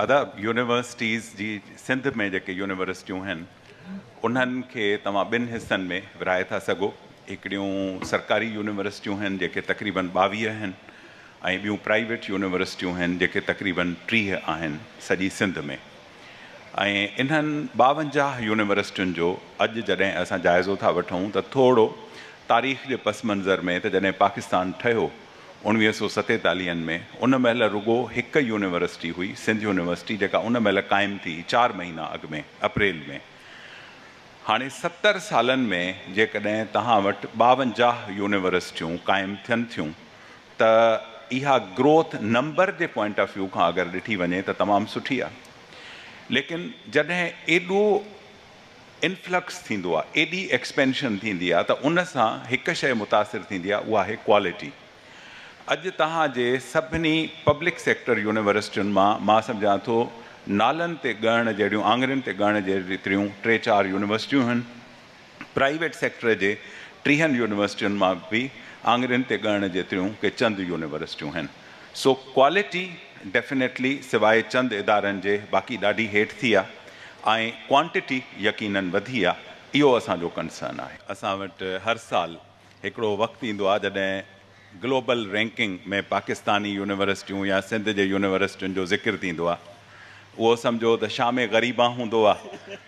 ادا يونيورسٽيز جي سنڌ ۾ جيڪي يونيورسٽيون آهن انهن کي توهان ٻن حصن ۾ ورهائي ٿا سگهو. هڪڙيون سرڪاري يونيورسٽيون آهن جيڪي تقريبن 22 آهن ۽ ٻيون پرائيويٽ يونيورسٽيون آهن جيڪي تقريبن 30 آهن سڄي سنڌ ۾. ۽ انهن 52 يونيورسٽين جو اڄ جڏهن اسان جائزو ٿا وٺون ته ٿورو تاريخ جي پس منظر ۾ ته جڏهن پاڪستان ٺهيو 1947 ۾ ان مهل رڳو هڪ يونيورسٽي هئي، سنڌ يونيورسٽي، جيڪا ان مهل قائم ٿي 4 مهينا اڳ ۾ اپريل ۾. هاڻي 70 سالن ۾ جيڪڏهن توهان وٽ 52 يونيورسٽيون قائم ٿين ٿيون ته اها گروٿ نمبر جي پوائنٽ آف ويو کان اگر ڏٺي وڃي ته تمام سٺي آهي. ليڪن جڏهن ايڏو انفلڪس ٿيندو آهي، ايڏي ايڪسپينشن ٿيندي آهي ته ان سان هڪ شيء متاثر ٿيندي آهي، اها آهي ڪوالٽي. اڄ توهان جي سڀني پبلڪ سيڪٽر يونيورسٽين مان مان سمجهان ٿو نالن تي ڳڻڻ جهڙيون، آڱرين تي ڳڻڻ جيتريون ٽي چار يونيورسٽيون آهن. پرائيويٽ سيڪٽر جي 30 يونيورسٽين مان به آڱرين تي ڳڻڻ جيتريون ڪي چند يونيورسٽيون آهن. سو ڪوالٽي ڊيفينيٽلي سواء چند ادارن جي باقي ڏاڍي هيٺ ٿي آ ۽ ڪوانٽٽي يقينن وڌي آ، اهو اسان جو ڪنسرن آهي. اسان وٽ هر سال هڪڙو وقت ايندو آ جڏهن گلوبل رينڪنگ ۾ پاڪستاني يونيورسٽيون يا سنڌ جي يونيورسٽين جو ذڪر ٿيندو آ. اهو سمجهو ته شام غريبان هوندو آ.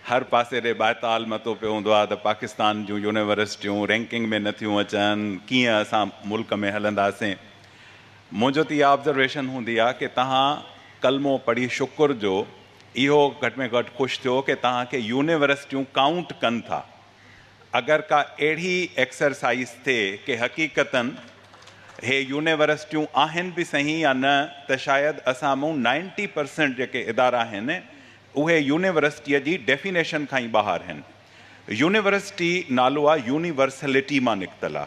هر پاسي ڏي ٻائتال متو پيو هوندو آ ته پاڪستان جون يونيورسٽيون رينڪنگ ۾ نه ٿيون اچن، ڪيئن اسان ملڪ ۾ هلنداسين. منهنجو ته اها آبزرويشن هوندي آ ڪي توهان ڪلمو پڙهي شڪر جو اهو گهٽ ۾ گهٽ خوش ٿيو ڪي توهان کي يونيورسٽيون ڪائونٽ ڪن ٿا. اگر ڪا اهڙي ايڪسرسائيز ٿئي ڪي حقيقتن هي يونيورسٽيون آهن به صحيح يا نه ته شايد اسان مون نائنٽي پرسنٽ جيڪي ادارا آهن اهي يونيورسٽيء جي ڊيفينيشن کان ئي ٻاهر آهن. يونيورسٽي نالو آ يونيورسلٽي مان نڪتل آ.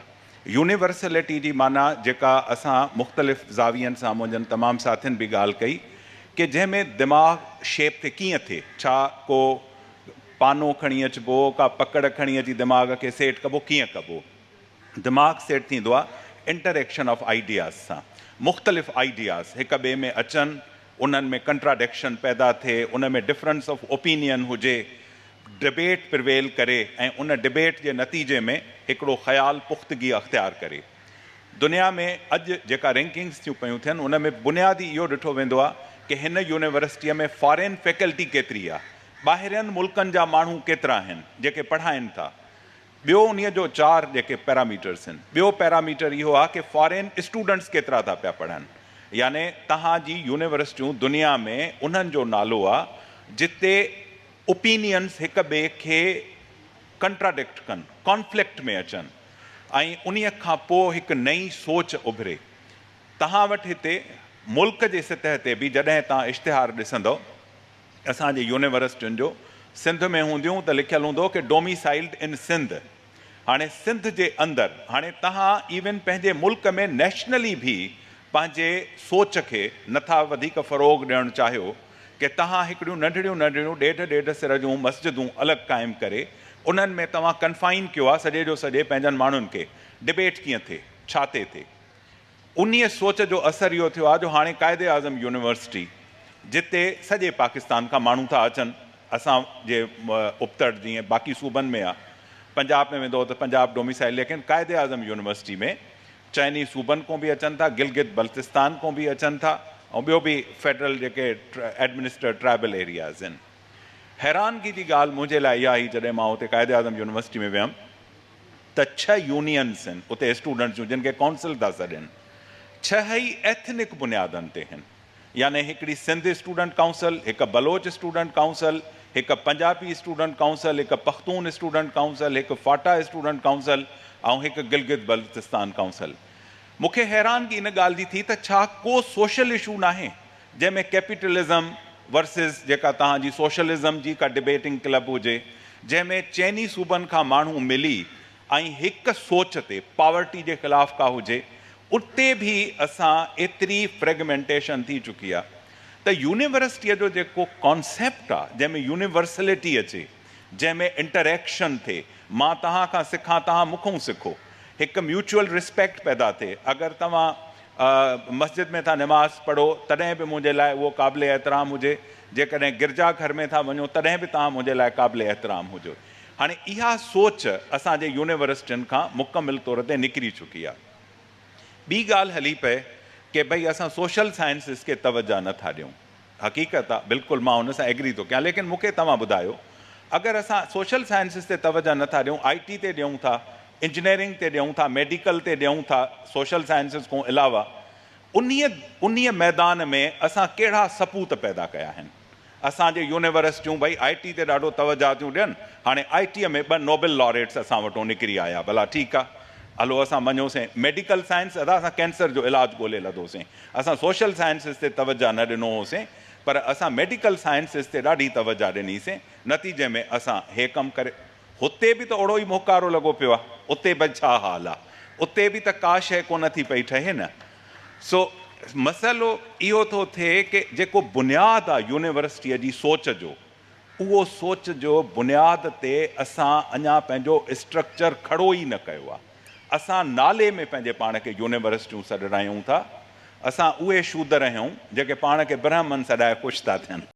يونيورسلٽي جي معنيٰ جيڪا اسان مختلف زاوين سان منهنجن تمام ساٿين به ڳالهه ڪئي ڪي جنهن ۾ دماغ شيپ ٿئي ڪيئن ٿئي ڇا ڪو پانو کڻي اچبو ڪا پڪڙ کڻي اچي دماغ کي سيٽ ڪبو ڪيئن ڪبو دماغ سيٽ ٿيندو آ انٽر ايڪشن آف آئيڊياز سان مختلف آئيڊياز هڪ ٻئي ۾ اچن انهن ۾ ڪنٽراڊڪشن پيدا ٿئي ان ۾ ڊفرنس آف اوپينين هجي ڊبيٽ پرويل ڪري ۽ ان ڊبيٽ جي نتيجي ۾ هڪڙو خيال پختگي اختيار ڪري. دنيا ۾ اڄ جيڪا رينڪنگز ٿيون پيون ٿين ان ۾ بنيادي اهو ڏٺو ويندو آهي ڪي هن يونيورسٽيء ۾ فارين فيڪلٽي ڪيتري آهي، ٻاهرين ملڪن جا ماڻهو ڪيترا آهن جيڪي پڙهائين ٿا. ٻيو انهيء جو چار جيڪي پيراميٽرس آهن، ٻيو پيراميٽر اهو آهي ڪي فارين اسٽوڊنٽس ڪيترا ٿا پيا پڙهن، يعني توهان جي يونيورسٽيون دنيا ۾ انهن جو نالو آهي جتي اوپينينس هڪ ٻئي کي ڪنٽراڊڪٽ ڪن، ڪانفلڪٽ ۾ اچن ۽ انهيء کان پوء هڪ نئين سوچ اڀري. توهان وٽ هتي ملڪ جي سطح تي به جڏهن توهان اشتهار ڏسندؤ، اسان جي يونيورسٽين جو سنڌ ۾ هونديون ته لکيل هوندو ڪي ڊوميسائلڊ ان سنڌ. هاڻي سنڌ جي اندر هاڻي توهان ايون پنهنجي ملڪ ۾ نيشنلي به پنهنجي سوچ کي نٿا وڌيڪ فروغ ڏيڻ چاهيو ڪي توهان هڪڙيون ننڍڙيون ننڍڙيون ڏيڍ ڏيڍ سر جون مسجدون الڳ قائم ڪري انهن ۾ توهان ڪنفائن ڪيو آهي سڄي جو سڄي پنهنجن ماڻهن کي ڊبيٽ ڪيئن ٿئي ڇا تي ٿئي. انهيء سوچ جو اثر اهو ٿيو آهي جو هاڻي قائد اعظم يونيورسٽي جتي سڄي پاڪستان کان ماڻهو ٿا اچن، اسان جي ابتڙ جيئن باقي صوبن ۾ آهي، پنجاب ۾ ويندو ته پنجاب ڊوميسائل ليڪن قائد اعظم يونيورسٽي ۾ چئني صوبن کان به اچن ٿا، گلگت بلتستان کان به اچن ٿا ۽ ٻيو به فيڊرل جيڪي ايڊمنسٽرڊ ٽرائبل ايرياز آهن. حيرانگي جي ڳالهه منهنجي لاء اها هئي جڏهن مان اتي قائد اعظم يونيورسٽي ۾ ويم ته 6 يونينز هن اتي اسٽوڊنٽس جون جن کي ڪائونسل ٿا سڏين، 6 ئي ايٿنڪ بنيادن تي هن، يعني هڪڙي سنڌ اسٽوڊنٽ ڪائونسل، هڪ بلوچ اسٽوڊنٽ ڪائونسل، هڪ پنجابي اسٽوڊنٽ ڪائونسل، هڪ پختون اسٽوڊنٽ ڪائونسل، هڪ فاٽا اسٽوڊنٽ ڪائونسل ۽ هڪ گلگت بلتستان ڪائونسل. مون کي حيرانگي ان ڳالهه جي ٿي ته ڇا ڪو سوشل اشو ناهي جنهن ۾ ڪيپيٽلزم ورسز جيڪا توهان جي سوشلزم جي ڪا ڊبيٽنگ ڪلب هجي جنهن ۾ چئني صوبن کان ماڻهو ملي ۽ هڪ سوچ تي پاورٽي جي خلاف ڪا هجي اتي به اسان ايتري فريگمينٽيشن ٿي چڪي آ ته يونيورسٽيء جو جيڪو ڪانسيپٽ آ جنهن ۾ يونيورسلٽي اچي جنهن ۾ انٽريڪشن ٿئي مان توهان کان سکان توهان مون کان سکو هڪ ميوچوئل رسپيڪٽ پيدا ٿئي اگر توهان مسجد ۾ ٿا نماز پڙهو تڏهن به منهنجي لاء اهو قابل احترام هجي، جيڪڏهن گرجا گهر ۾ ٿا وڃو تڏهن به توهان منهنجي لاء قابل احترام هجو. هاڻي اها سوچ اسان جي يونيورسٽين کان مڪمل طور تي نڪري چڪي آهي. ٻي ڳالهه هلي پئي ڪي ڀئي اسان سوشل سائنسز کي توجه نه ٿا ڏيون. حقيقت آ بلڪل مان ان سان ايگري ٿو ڪيان ليڪن مون کي توهان ٻڌايو اگر اسان سوشل سائنسز تي توجه نه ٿا ڏيون آئي ٽي تي ڏيون ٿا انجنيئرنگ تي ڏيون ٿا ميڊيڪل تي ڏيون ٿا سوشل سائنسز کان علاوه انهيء انهيء ميدان ۾ اسان ڪهڙا سپوت پيدا ڪيا آهن اسان جي يونيورسٽيون ڀئي آئي ٽي تي ڏاڍو توجه ٿيون ڏين هاڻي آئي ٽي ۾ ٻه نوبل لاريٽس اسان وٽون نڪري آيا ڀلا ٺيڪ آ هلو اسان مڃيوسين ميڊيڪل سائنس ادا اسان ڪينسر جو علاج ڳولي لڌوسين اسان سوشل سائنسز تي توجه نه ڏنو هوسين پر اسان ميڊيڪل سائنسز تي ڏاڍي توجه ڏنيسين نتيجي ۾ اسان هي ڪم ڪري هتي به ته اوڙو ئي موڪارو لڳو پيو آ اتي به ڇا حال آ اتي به ته ڪا شيء ڪونه ٿي پئي ٺهي نه سو مسئلو اهو ٿو ٿئي ڪي جيڪو بنياد آ يونيورسٽيء جي سوچ جو اهو سوچ جو بنياد تي اسان اڃا پنهنجو اسٽرڪچر کڙو ئي نه ڪيو آ. اسان نالي ۾ پنهنجي پاڻ کي يونيورسٽيون سڏرايون ٿا. اسان اهي شودر آهيون جيڪي پاڻ کي برهمن سڏائي خوش ٿا ٿين.